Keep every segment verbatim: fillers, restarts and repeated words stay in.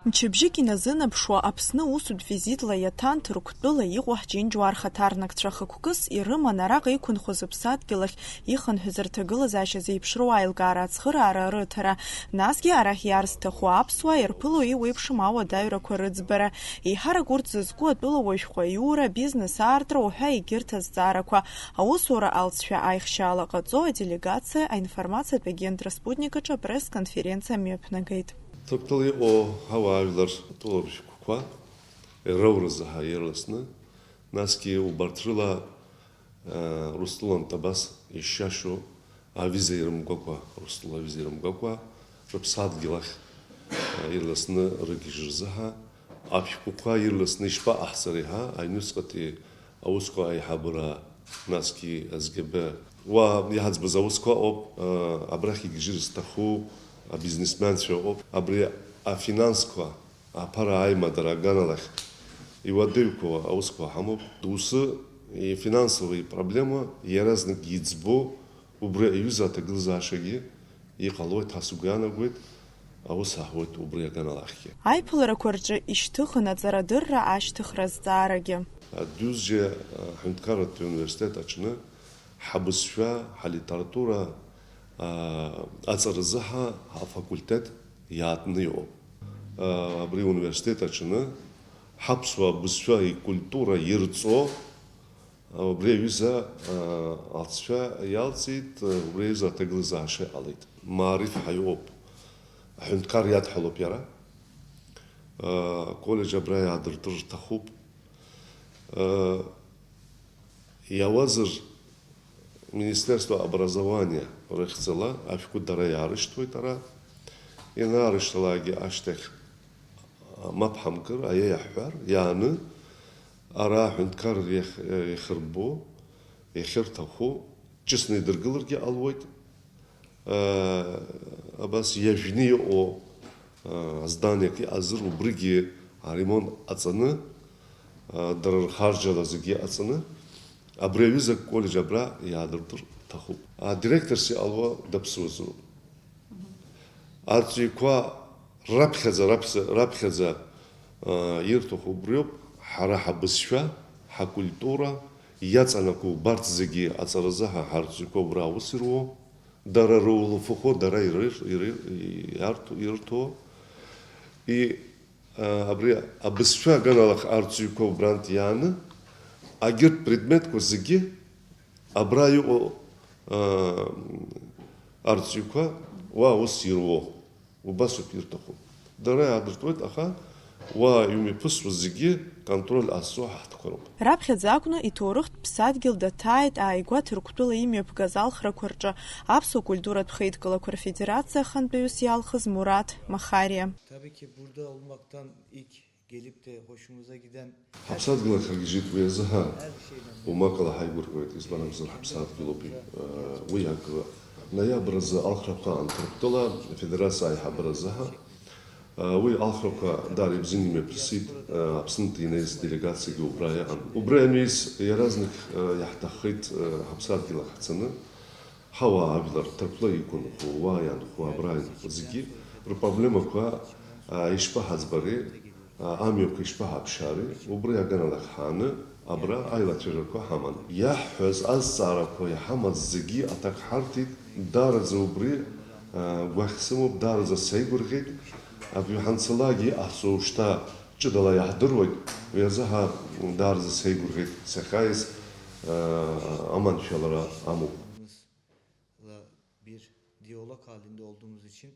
Мчыбжьык иназынаԥшуа Аԥсны усутә визитла иаҭан Ҭырқәтәыла иҟоу ҳџьынџьуаа рхаҭарнакцәа. Хықәкыс ирыман араҟа иқәынхоз аԥсадгьыл ахь ихынҳәыз рҭагылазаашьа зеиԥшроу аилкаара ацхыраара рыҭара, насгьы арахь иаарзҭаху аԥсуаа ирԥыло еиуеиԥшым ауадаҩрақәа рыӡбара. Еиҳарак урҭ зызку атәылауаҩ шәҟәы аиура, бизнес аартра уҳәа егьырҭ азҵаарақәа. Аусура алҵшәа аихшьаала ҟаҵо аделегациа аинформациатә агентра Спутник аҿы апресс-конференциа мҩаԥнагеит. Ҭырқәтәыла иҟоу ҳауаажәлар атәылаҩ шәҟәқәа ироуразы ҳа ирласны, насгьы убарҭ рыла, аа, Урыстәылантә абас ишшьашьу авиза ирымгакәа, Урыстәыла авиза ирымгакәа, рыԥсадгьыл ахь, аа, ирласны рыгьежь рзыҳәа, ашәҟәқәа ирласны ишԥаҟаҳҵари ҳәа, аҩнуҵҟатәи аусқәа аиҳабыра, насгьы СГБ. Уа иаҳаӡбаз аусқәа ыҟоуп, аа, абрахь игьежьыр зҭаху абизнесменцәа ыҟоуп. Абри афинансқәа аԥара аимадара аганала ахь иуадаҩқәоу аусқәа ҳамоуп. Доусы ифинансовый проблема иаразнак иӡбо убри аҩыза аҭагылазаашьагьы иҟалоит ҳәа сгәы иаанагоит, аус аҳуеит убри аганала ахьгьы. Аиԥыларақәа рҿы ишьҭыхын аҵарадырра ашьҭыхра азҵаарагьы. Адузџьа аҳәынҭқарратә университет аҿны ҳабызшәа, ҳалитература, аа, аҵаразы ҳа ҳафакультет иаатны иҟоуп. Абри ауниверситет аҿы ҳаԥсуа бызшәа икультура ирҵо, убри аҩыза, алҵшәа иалҵит, убри аҩыза аҭагылазаашьа иҟалеит. Маариф ҳәа иҟоуп. Аҳәынҭқар иадҳәалоуп иара. Аколлеџь абра иаадыртыр рҭахуп. Иауазар, Министерство образования рыхьӡала ашәҟәы дара иаарышьҭуеит ара. Ианаарышьҭалакгьы ашьҭахь, мап ҳамкыр, аиеи ҳҳәар, иааны, ара аҳәынҭқар иахь-, иахьырбо, иахьырҭаху, ҿыцны идыргыларгьы ҟалуеит. Абас иажәны иҟоу, а, зданиак иҟазар, убригьы аремонт ҟаҵаны, а, дара рхарџьала зегьы иҟаҵаны, абри аҩыза аколлеџь абра иаадыртыр рҭахуп. Адиректорс иҟало даԥсуазароуп. Арҵаҩқәа раԥхьаӡа, раԥхьа-, раԥхьаӡа, а, ирҭаху убриоуп, ҳара ҳабызшәа, ҳакультура иаҵанакуа убарҭ зегьы аҵаразы ҳа ҳарҵаҩқәа убра аус ируоу. Дара рулафахәы дара ирыр-, ирыр-, иарҭо, ирҭо. И, а, абри абызшәа аганала арҵаҩқәа убрантә иааны, агьырҭ предметқәа зегьы абра иҟоу, а, арҵаҩқәа уа аус ируоу. Убасоуп ирҭаху. Дара иаадыртуеит, аха уа имҩаԥысуа зегьы контроль ҟазҵо ҳаҳҭқәа роуп. Раԥхьаӡа акәны иҭоурыхтә ԥсадгьыл даҭааит ааигәа Ҭырқәтәыла имҩаԥгаз алхрақәа рҿы аԥсуа культуратә хеидкылақәа рфедерациа ахантәаҩыс иалхыз Мураҭ Махариа. Tabii ki burada olmaktan ilk gelip de hoşumuza giden Ҳаԥсадгьыл ахь ҳаргьежьит, уи азы ҳа умакала ҳаигәырӷьоит, избан акәзар, ҳаԥсадгьылуп, э, уи акы. Ноиабр азы алхрақәа аан Ҭырқәтәыла афедерациа аиҳабыразы ҳа, э, уи алхрақәа даара ибзианы имҩаԥысит, э, Аԥснынтәи инеиз делегациагьы убра иҟан. Убри аниз, иаразнак, э, иаҳҭаххеит, э, ҳаԥсадгьыл ахь ҳцаны, ҳауаажәлар, Ҭырқәтәыла иқәынхо, уа иаанхо, абра иаанхо зегьы рпроблемақәа, а, ишԥаҳаӡбари, а, амҩақәа ишԥаҳаԥшаари, убри аганала ҳааны, абра аилацәажәарақәа ҳаман. Иаҳҳәаз азҵаарақәа иҳамаз зегьы аҭак ҳарҭеит, даараӡа убри, а, гәаӷь сымоуп, даараӡа сеигәырӷьеит, абри ҳанцалакгьы иҟаҳҵо шьҭа ҷыдала иаҳдыруеит, уи азы ҳа даараӡа сеигәырӷьеит, сахьааиз, а, аманшәалара амоуп. Bir diyalog halinde olduğumuz için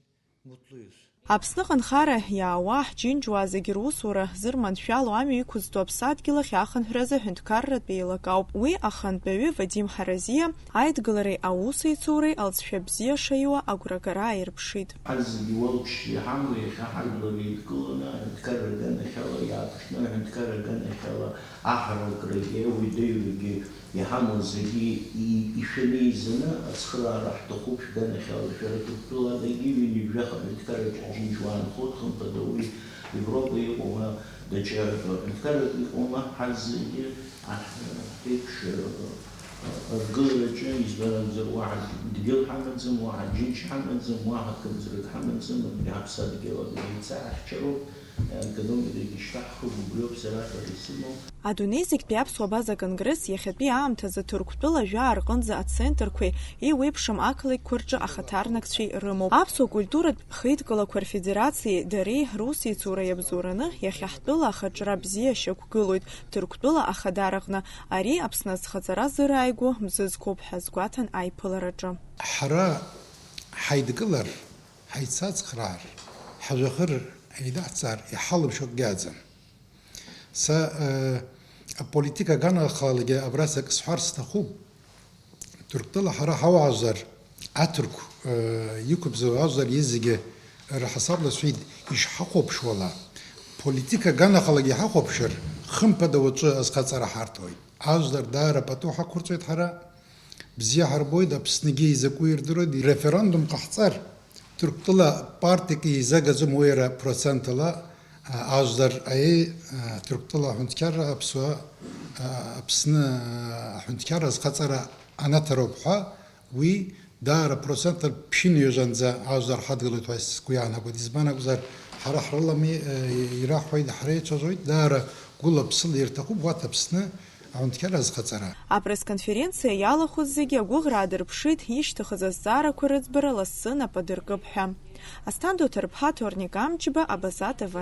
mutluyuz. Аԥсныҟа анхара иаауа ҳџьынџьуаа зегьы русура зырманшәало амҩа иқәызҵо аԥсадгьыл ахь ахынҳәразы аҳәынҭқарратә еилак ауп. Уи ахантәаҩы Вадим Ҳаразиа аидгылареи аусеицуреи алҵшәа бзиа шаиуа агәрагара ааирԥшит. Ҳазегьы уалԥшьа иҳамоу иахьа ҳажәлар еидкыланы аҳәынҭқарра аганахьала иааԥшны, аҳәынҭқарра аганахьала аҳаракрагьы, ауадаҩрагьы иҳамоу зегьы и-, ишәаны еизаны ацхыраара ҳҭахуп шәганахьала. Шәара Ҭырқәтәыладагьы ҩынҩажәаха аҳәынҭқарраҿы ҳџьынџьуаа нхоит, хымԥада, уи Европа иҟоума, даҽа аҳәынҭқаррак иҟоума, ҳазегьы аҳ-, ҳԥеиԥш, ы, ы, ргылараҿы, избан акәзар, уаҳа дгьыл ҳамаӡам, уаҳа џьынџь ҳамаӡам, уаҳа кымзарак ҳамаӡам, абри ҳаԥсадгьыл абри еицаҳахьчароуп. Аекономикагьы шьҭаҳхып, убриоуп сара аҳәара исымоу. Адунеи зегьтәи аԥсуа база конгресс иахьатәи аамҭазы Ҭырқәтәыла жәаа рҟынӡа ацентрқәеи еиуеиԥшым ақалақьқәа рҿы ахаҭарнакцәеи рымоуп. Аԥсуа культуратә хеидкылақәа рфедерациеи дареи русеицура иабзоураны иахьа ҳтәыла ахаҿра бзиа шьақәгылоит Ҭырқәтәыла ахадара аҟны. Ари Аԥсны азхаҵара зырааигәоу мзызқәоуп ҳәа азгәаҭан аиԥылараҿы. Ҳара ҳаидкылар, ҳаицацхраар, ҳажәахыр еидаҳҵар иҳалымшо акгьы аӡам. Са, э, аполитика аганахалагьы абрас акы сҳәар сҭахуп. Ҭырқәтәыла ҳара ҳауаажәлар, аҭырқә, э, иқәыбзоу ажәлар зегьы рҳасабла сҳәеит, ишҳахәаԥшуала, политика аганахалагьы иҳахәаԥшыр, хымԥада уаҵәы азхаҵара ҳарҭоит. Ажәлар даара пату ҳақәырҵоит ҳара. Бзиа ҳарбоит, Аԥсныгьы изакәу ирдыруеит, референдум ҟаҳҵар, Ҭырқәтәыла партиак еизагаӡом уи иара процентала, а, ажәлар аиеи, а, Ҭырқәтәыла аҳәынҭқарра аԥсуа, а, Аԥсны, а, аҳәынҭқарра азхаҵара анаҭароуп ҳәа, уи даара процент ԥшьынҩажәанӡа ажәлар ҳадгылоит ҳәа сгәы иаанагоит. Избан акәзар, ҳара ҳрылами, а, ираҳҳәоит, ҳреицәажәоит, даара гәыла-ԥсыла ирҭахуп, уаҭ Аԥсны аҳәынҭқарра азхаҵара. Апресс-конференциа иалахәыз зегьы агәыӷра аадырԥшит, ишьҭыхыз азҵаарақәа рыӡбара лассы нап адыркып ҳәа. Асҭанда Ҭарԥҳа, Ҭорник Амҷба, Абаза Т В.